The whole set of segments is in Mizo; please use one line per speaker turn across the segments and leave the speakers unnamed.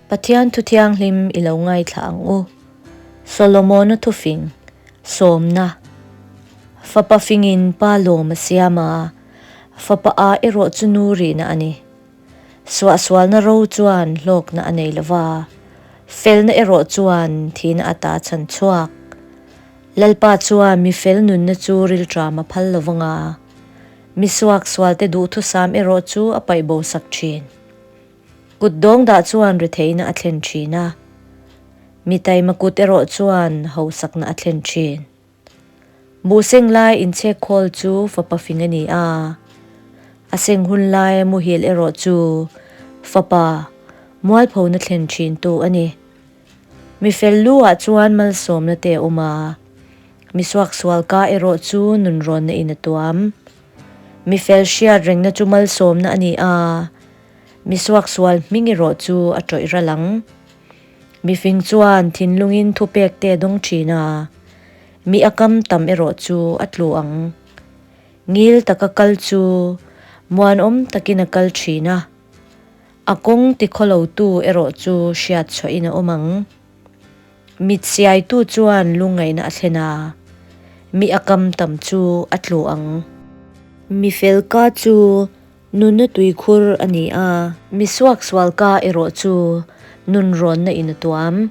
Pathian thu thianghlim i lo ngaithla ang u. Solomona thufing, sawmna. Fapa fingin pa lawm a siam a, fapa a erawh chu nu rihna a ni. Suahsualna ro chuan hlawkna a nei lo va, felna erawh chuan thihna ata chhan chhuak. Lalpa chuan mi fel nunna chu rilṭam a phal lo vang a, mi suaksualte duhthusam erawh chu a paih bo sak ṭhin. Kut dawng dah chuan retheihna a thlen ṭhin a, mi taima kut erawh chuan hausakna a thlen ṭhin. Buhseng lai inchhek khawl chu fapa fing a ni a, a seng hun lai muhil erawh chu fapa mualphona thlen ṭhintu a ni. Mi fel lu ah chuan malsawmna te a awm a, mi suaksual ka erawh chu nunrawnna in a tuam. Mi fel hriat rengna chu malsawmna a ni a, mi suaksual hming erawh chu a tawih ral ang. Mi fing chuan thinlungin thupek te a dawng thin a, mi a kam tam erawh chu a tlu ang. Ngil taka kal chu muanawm takin a kal thin a. A kawng tikhawlotu erawh chu hriat chhuahin a awm ang. Mit siaitu chuan lungngaihna a thlen a, mi a kam tam chu a tlu ang. Mi fel ka chu nunna tuikhur a ni a. Mi suaksual ka erawh chu nunrawnna in a tuam.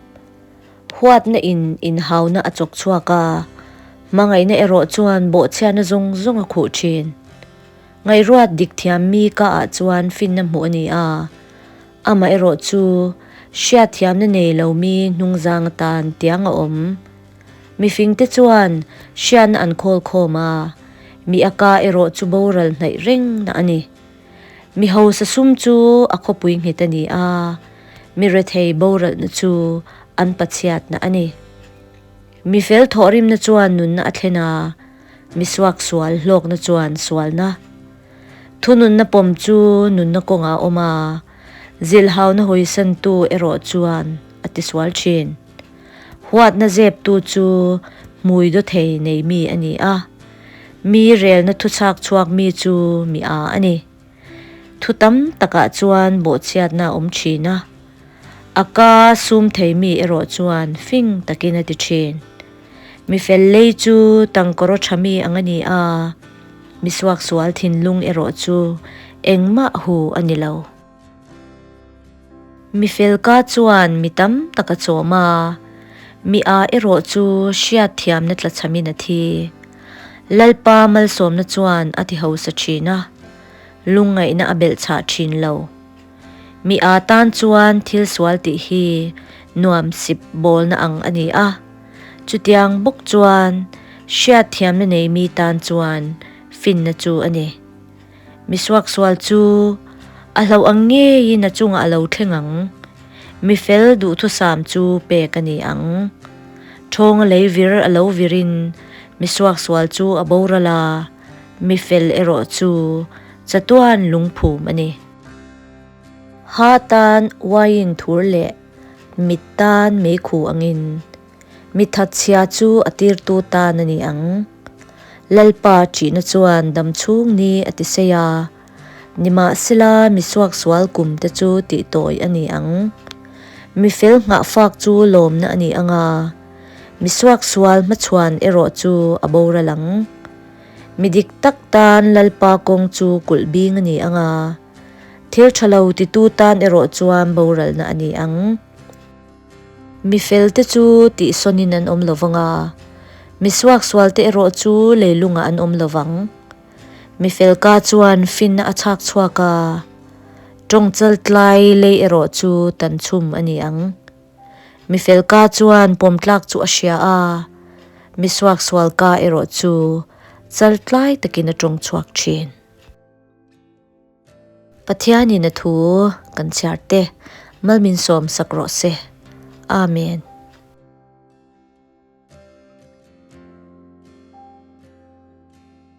Huatna in inhauna a chawk chhuak a, hmangaihna erawh chuan bawhchhiatna zawng zawng a khuh thin. Ngaihruat dik thiam mi ka ah chuan finna hmuh a ni a, amaherawh chu hriat thiamna nei lo mi hnungzang atan tiang a awm. Mifingte chuan hriatna an khawl khawm a, mi a ka erawh chu boral hnaih reng na a ni. Mi hausa sum chu a khawpui nghet a ni a, mi rethei boralna chu an pachhiatna a ni. Mi fel thawhrimna chuan nunna a thlen a, Mi suaksual hlawkna chuan sualna, thununna pawm chu nunna kawngah a awm a, zilhauna hawisantu erawh chuan a tisual thin. Huatna zeptu chu hmui daw thei nei mi a ni a, mi relna thuchhak chhuak mi chu mi a a ni. Thu tam takah chuan bawhchhiatna a awm thin a, a ka sum thei mi erawh chuan fing takin a ti thin. Mi fel lei chu tangkawraw tha mi ang a ni a, mi suaksual thinlung erawh chu engmah hu a ni lo. Mi fel ka chuan mi tam tak a chawm a, mi a erawh chu hriatthiamna tlachhamin a thi. Lalpa malsawmna chuan a ti hausa thin a, lungngaihna a belhchhah thin lo. Mi a tan chuan thil sual tih hi nuam sip bawlna ang a ni a, chutiang bawk chuan hriatthiamna nei mi tan chuan finna chu a ni. Mi suaksual chu a hlauh ang ngeiin a chungah a lo thleng ang. Mi fel duhthusam chu pek a ni ang. Thawnga lei vir a lo virin mi suaksual chu a boral a, mi fel erawh chu chatuan lungphum a ni. Ha tan uaiin thur leh mit tan meikhu angin Mi thatchhia chu a tirtu tan a ni ang. Lalpa ṭihna chuan dam chhung ni a ti sei a, nimahsela mi suaksual kum te chu tihtawi a ni ang. Mi fel nghahfak chu lawmna a ni ang a, mi suaksual hmachhuan erawh chu a boral ang. Mi dik tak tan Lalpa kawng chu kulh bing a ni ang a, thil ṭha lo titu tan erawh chuan boralna a ni ang. Mi felte chu tihsawnin an awm lo vang a, mi suaksualte erawh chu leilungah an awm lo vang. Mi felka chuan finna a chhak chhuak a, tawngchal tlai lei erawh chu tan chhum a ni ang. Mi felka chuan pawmtlak chu a hria a, mi suaksualka erawh chu chal tlai takin a tawng chhuak thin. Pathianin a thu kan chhiar te malmin sawm sak rawh se. Amen.